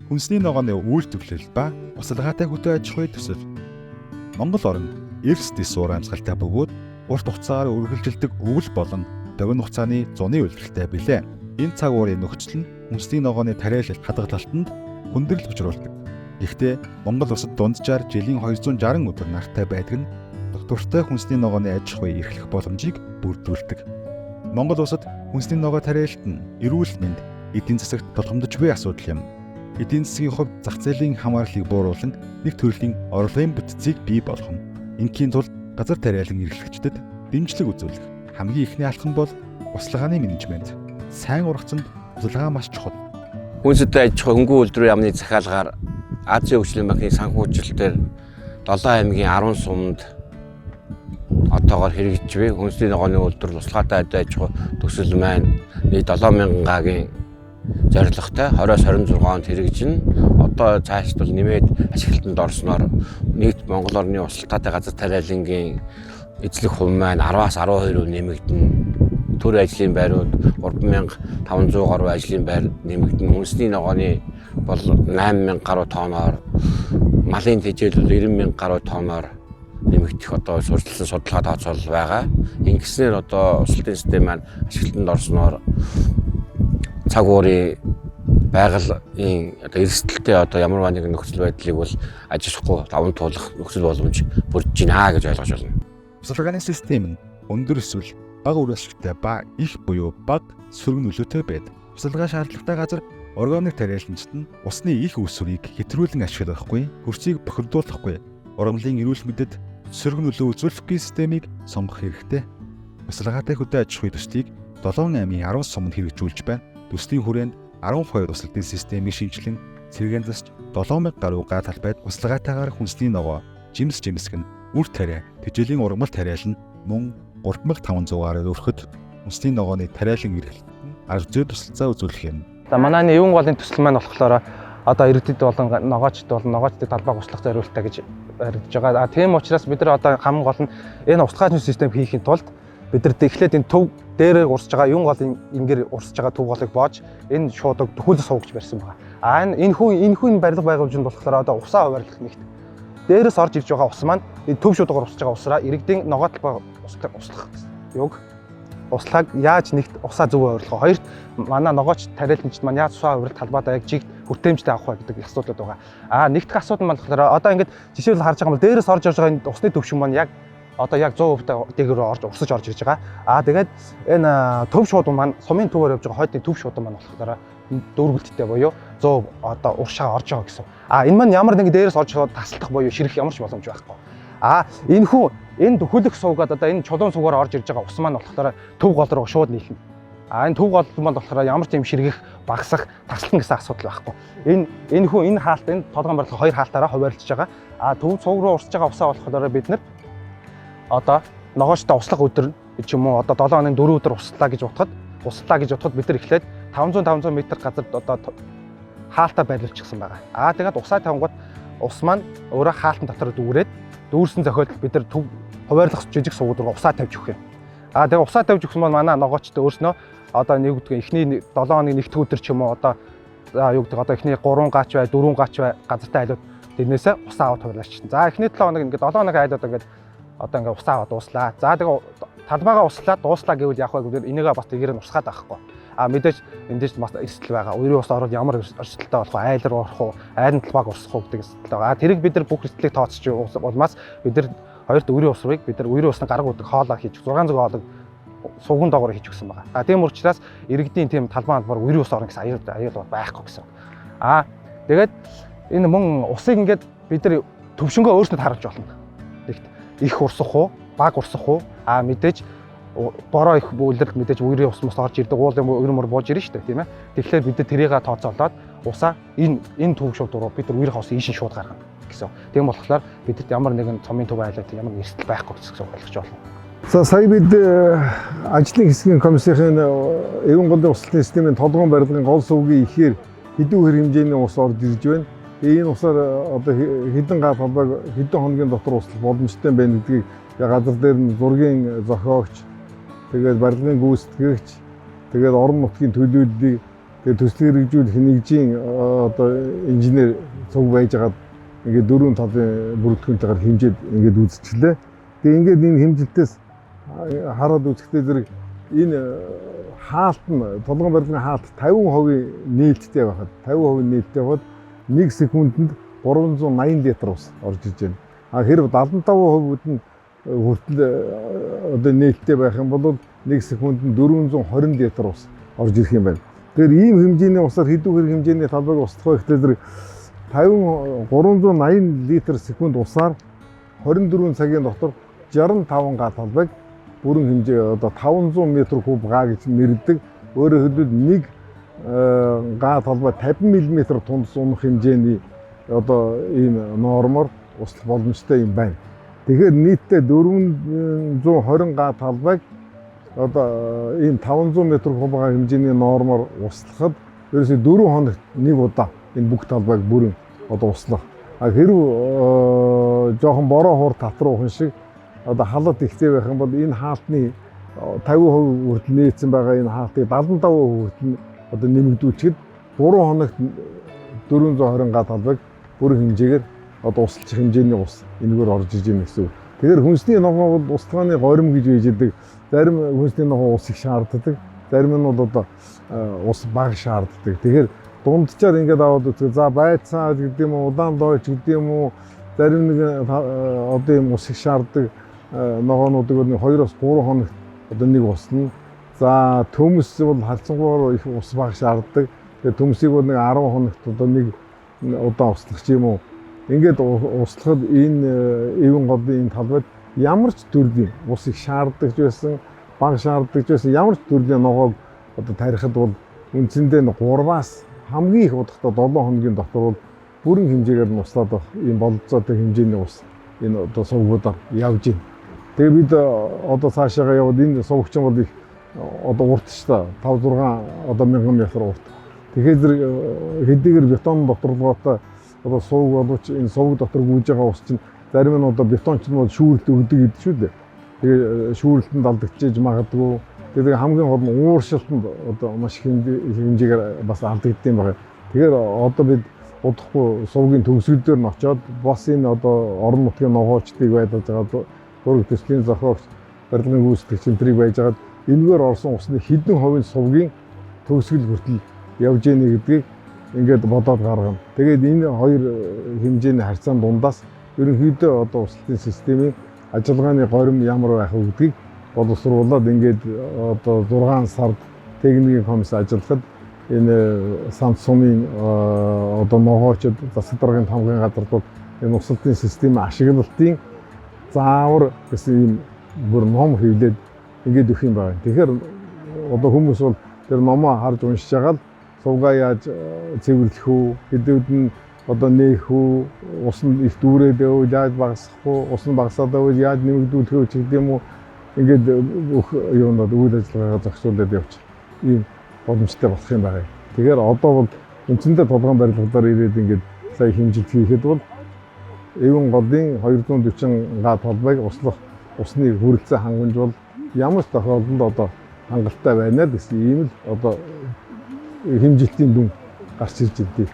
Хүнсний ногооны үйлдвэрлэл ба усалгаатай хөдөө аж ахуйн төсөл. Монгол орн эрс дэс уур амьсгалтай бөгөөд урт хугацаагаар үргэлжилдэг өвөл болон богино хугацааны зуны улиралтай билээ. Энэ цаг уурын нөхцөл нь хүнсний ногооны тариалал хадгалалтанд хүндрэл учруулдаг. Гэхдээ Монгол улсад дунджаар жилийн 260 өдөр нартай байдаг нь доктортой хүнсний ногооны аж ахуй эрхлэх боломжийг бүрдүүлдэг. Монгол улсад хүнсний ногоо тариалалт нь эрүүл мэнд, эдийн засагт тулгамдж буй асуудал юм. Эдийн засгийн хувьд зах зээлийн хамаарлыг бууруулан нэг төрлийн орлогын бүтцийг бий болгоно. Ингийн тулд газар тариалан эрхлэгчдэд дэмжлэг үзүүлэх хамгийн эхний алхам бол услагааны менежмент. Сайн ургацанд услага маш чухал. Хүнсэд аж ахуй хөнгөн үйлдвэрийн яамны захиалгаар Азийн хөгжлийн банкны санхүүжилтээр 7 аймгийн 10 сумд отоогоор хэрэгжиж буй хүнсний ногооны үйлдвэрлэл услагаатай аж ахуй төсөл маань нийт 7000 гагийн зорилготой 20-26 онд хэрэгжинэ. Одоо цаашд бол нэмээд ашиглалтанд орсноор нийт Монгол орны услалтаатай газар тариалангийн эзлэх хувь маань 10-аас 12% нэмэгдэнэ. Төр ажлын байрууд 3500 гаруй ажлын байр нэмэгдэнэ. Хүнсний ногооны бол 8000 гаруй тоноор, малын тэжээл бол 90,000 гаруй тоноор нэмэгдэх одоо сурталсан судалгаа тооцоолол байгаа. Ингэснээр одоо услалтын систем маань ашиглалтанд орсноор цаг уурын байгалийн одоо эрсдэлтэй одоо ямар нэгэн нөхцөл байдлыг бол ажиллахгүй даван туулах нөхцөл боломж бүрдэж байна гэж ойлгож байна. Услгааны систем нь өндөр эсвэл бага үр ашигтай ба их буюу бага сөрөг нөлөөтэй байдаг. Услага шаардлагатай газар органик тариаланчид нь усны их үүсвэрийг хэтрүүлэн ашиглахгүй, хөрсийг бохирдуулахгүй, ургамлын эрүүл мэндэд сөрөг нөлөө үзүүлэхгүй системийг сонгох хэрэгтэй. Услагаатай хөдөө аж ахуйн төслийг 7 аймгийн 10 суманд хэрэгжүүлж байна. Төслийн хүрээнд 12 услалтын системийг шинжилэн цэргийн засч 7000 гаруй га талбайд услагаатайгаар хүнсний ногоо, жимс жимсгэн, үр тариа, тэжээлийн ургамал тариалан мөн 3500 гаруй өрхөд хүнсний ногооны тариалан эрхлэлтэнд нь арга зүй тусалцаа үзүүлэх юм. За манай энэ юун голын төсөл маань болохоор одоо иргэдэд болон ногоочд болон ногоочдыг талбайг услах зориултаа гэж баригдаж байгаа. А тийм учраас бид нар одоо хамгийн гол нь энэ услахын систем хийхин тулд бид нар эхлээд энэ төв дээрээ урсж байгаа юун голын ингэр урсж байгаа төв голыг боож энэ шуудаг төхөөлөс суугч барьсан байгаа. А энэ энэ хүн барилга байгуулж нь болохоор одоо усаа хуваарлах нэгт. Дээрээс орж ирж байгаа ус маань энэ төв шуудагаар урсж байгаа усраа иргэдийн ногоо талбай услах юг услахаг яаж нэгт усаа зөв хуваарлах вэ? Хоёрт манай ногооч тариаланчид маань яаж усаа хуваарлах талбайдаа яг жигд хүртээмжтэй авах вэ гэдэг асуудлууд байгаа. А нэгдэх асуудал маань болохоор одоо ингээд жишээлбэл харж байгаа юм бол дээрээс орж ирж байгаа энэ усны төвшин маань яг одоо яг 100% дээгүүр орж урсаж орж ирж байгаа. А тэгээд энэ төв шуудан маань сумын төвөөр явж байгаа хойдны төв шуудан маань болохоор дүүргэлттэй буюу 100 одоо уршаа орж байгаа гэсэн. А энэ маань ямар нэгэн дээрээс орж тасалдах буюу ширэх ямар ч боломж байхгүй. А энэ хүн энэ хөлөх суугаад одоо энэ чулуун суугаар орж ирж байгаа ус маань болохоор төв гол руу шууд нийлнэ. А энэ төв гол маань болохоор ямар ч юм ширгэх, багасах, таслах гэсэн асуудал байхгүй. Энэ хүн энэ хаалт энэ толгойн барилга хоёр хаалтаараа хуваарлаж байгаа. А төв цуг руу урсж байгаа усаа болохоор бид нар одоо ногоочтой услах өдөр ч юм уу одоо 7 хоногийн 4 өдөр услаа гэж бодоход бид нар эхлээд 500 м газарт одоо хаалтаа байрлуулчихсан байгаа. А тэгээд усаа тавингууд ус маань өөрөө хаалтан дотор дүүрээд дүүрсэн зохиолдолд бид нар төв хуваарлах жижиг сувгууд руу усаа тавьж өгөх юм. А тэгээд усаа тавьж өгсөн маань манай ногоочтой өөрснөө одоо нэг үгдг эхний 7 хоногийн нэгдэх өдөр ч юм уу одоо юу гэдэг одоо эхний 3 гач бай 4 гач бай газартай айлууд тэрнээсээ усаа аваад хуваарлаачихсан. За эхний 7 хоног ингээд 7 хоногийн айлууд ингээд одоо ингээд усаа аваад дууслаа. За тэгээ талбайгаа услаа дууслаа гэвэл яах вэ гэвэл энийгээ бас тэгээр нь урсгаад байхгүй. А мэдээж эндээс бас эрсдэл байгаа. Үерийн ус ороод ямар эрсдэлтэй болох вэ? Айл руу орох уу? Айлын талбайг урсгах уу гэдэг эрсдэл байгаа. А тэрийг бид нар бүх эрсдлийг тооцож улмаас бид нар хоёрт үерийн ус рууг бид нар үерийн усны гарга удаг хоолоо хийж 600 хоолыг суган доогоор хийж өгсөн байгаа. А тийм учраас иргэдийн тийм талбай албаар үерийн ус орно гэсэн аюул байхгүй гэсэн. А тэгээд энэ мөн усыг ингээд бид нар төвшөнгөө өөрснөд харуулж болно. Нэгт их урсах уу, баг урсах уу? А мэдээж бороо их үлрэлт мэдээж үерийн ус мус орж ирдэг, уулын үер мөр бууж ирнэ шүү дээ, тийм ээ. Тэгэхээр бид нар тэрийг тооцоолоод усаа энэ төв шууд руу бид нар үерийн ус ийшин шууд гаргана гэсэн. Тийм болохоор бидэд ямар нэгэн цомын төв айлаад ямар нэгэн эрсдэл байхгүй гэсэн ойлгож байна. За сая бид ажлын хэсгийн комиссийн Эвэн голын услалтын системийн толгойн барилгын гол сувгийн ихээр хэдэн үер хэмжээний ус орж ирж байна. Энэ усаар одоо хэдэн га талбайг хэдэн хоногийн дотор услах боломжтой байна гэдгийг газар дээр нь зургийн зохиогч, тэгээд барилгын гүйцэтгэгч, тэгээд орон нутгийн төлөөллийг Тэгээ төсөл хэрэгжүүлэх нэгжийн одоо инженер цуг байжгаад ингээд дөрвөн талын бүрэлдэхүүнтэйгээр хэмжээд ингээд үзчихлээ. Тэгээ ингээд энэ хэмжилтээс хараад үзэхдээ зэрэг энэ хаалт нь толгойн барилгын хаалт 50% нээлттэй байхад 50% нээлттэй байхад 1 секундэд 380 литр ус орж иж байна. А хэрв 75% нь хүртэл одоо нээлттэй байх юм бол 1 секундэд 420 литр ус орж ирэх юм байна. Тэгэхээр ийм хэмжээний усаар хэдүүхэр хэмжээний талбайг устгах вэ гэхээр зэрэг 50 380 литр секунд усаар 24 цагийн дотор 65 га талбайг бүрэн хэмжээ одоо 500 метр куб га гэж нэрлэдэг. Өөрөөр хэлбэл нэг га талбай 50 мм тундас унах хэмжээний одоо ийм нормоор услах боломжтой юм байна. Тэгэхээр нийтдээ 420 га талбайг одоо ийм 500 метр куб га хэмжээний нормоор услахад ерөөсөө 4 хоногт нэг удаа энэ бүх талбайг бүрэн одоо услах. А хэрв жоохон бороо хуур татруухан шиг одоо халат ихтэй байх юм бол энэ хаалтны 50% хүртэл нээсэн байгаа энэ хаалтыг 75% хүртэл одоо нэмэгдүүлчихэд 3 хоногт 420 га талбайг бүрэн хэмжээгээр одоо услах хэмжээний ус энэгээр орж иж гэнэ гэсэн үг. Тэгэхээр хүнсний ногоо бол устгааны горим гэж байж идэг. Зарим хүнсний ногоо ус их шаарддаг. Зарим нь бол одоо ус бага шаарддаг. Тэгэхээр дунджаар ингээд аваад үзэх. За байцаа гэдэг юм уу, удаан дойч гэдэг юм уу, зарим нэг одоо юм ус их шаарддаг ногоонуудыг бол 2-3 хоногт одоо нэг услана. За төмс бол харьцангуйгаар их ус бага шаарддаг. Тэгэхээр төмсийг бол нэг 10 хоногт одоо нэг удаа услах ч юм уу. Ингээд услахад энэ эвэн голын энэ талбайд ямар ч төрлийн ус их шаарддаг ч байсан, бага шаарддаг ч байсан ямар ч төрлийн ногоог одоо тарихад бол үндсэндээ 3-аас хамгийн их удахдаа 7 хоногийн дотор бол бүрэн хэмжээгээр нь услаад байх ийм бололцоотой хэмжээний ус энэ одоо сувгуудаар явж байна. Тэгээ бид одоо цаашаага явбал энэ сувгчин бол их одоо урт шүү дээ. 5 6 одоо мянган метр урт. Тэгэхээр зэрэг хэдийгээр бетон доторлогоотой одоо сувг боловч энэ сувг дотор гүйж байгаа ус чинь зарим нь одоо бетон ч нь бол шүүрэлт өгдөг гэдэг шүү дээ. Тэгээ шүүрэлтэнд алдагдчихэж магадгүй. Тэгээ хамгийн гол нь ууршилтанд одоо маш их хэмжээгээр бас алдагдсан байна. Тэгэхээр одоо бид удахгүй сувгийн төгсгөл дээр нь очиод бас энэ одоо орон нутгийн ногоочдыг байлгаж байгаа зураг төслийн зохиогч, барилгын гүйцэтгэгч энтрийг байж байгаад энэгээр орсон усны хэдэн хувийн сувгийн төгсгөл хүртэл явж ийнэ гэдгийг ингээд бодоод гаргана. Тэгээд энэ хоёр хэмжээний харьцаан дундаас ерөнхийдөө одоо услалтын системийн ажиллагааны горим ямар байх вэ гэдгийг боловсруулад ингээд одоо 6 сард техникийн комисс ажиллахад энэ самт сумын одоо ногоочд засаг даргын тамгын газар бол энэ услалтын системийн ашиглалтын заавар гэсэн ийм бүр ном хэвлээд ингээд өгөх юм байна. Тэгэхээр одоо хүмүүс бол тэр номоо харж уншиж байгаа л сувгаа яаж цэвэрлэх үү, хэдүүд нь одоо нээх үү, ус нь их дүүрээд байвал яаж багасгах үү, ус нь багасаад байвал яаж нэмэгдүүлэх үү гэдэг юм уу. Ингээд бүх юунууд үйл ажиллагаагаа зохицуулаад явчих ийм боломжтой болох юм байна. Тэгэхээр одоо бол үндсэндээ толгойн барилгалаар ирээд ингээд сая хэмжилт хийхэд бол эвэн голын 240 га толбойг услах усны хүрэлцээ хангамж бол ямар ч тохиолдолд одоо хангалттай байна л гэсэн ийм л одоо хэмжилтийн дүн гарч ирж байна.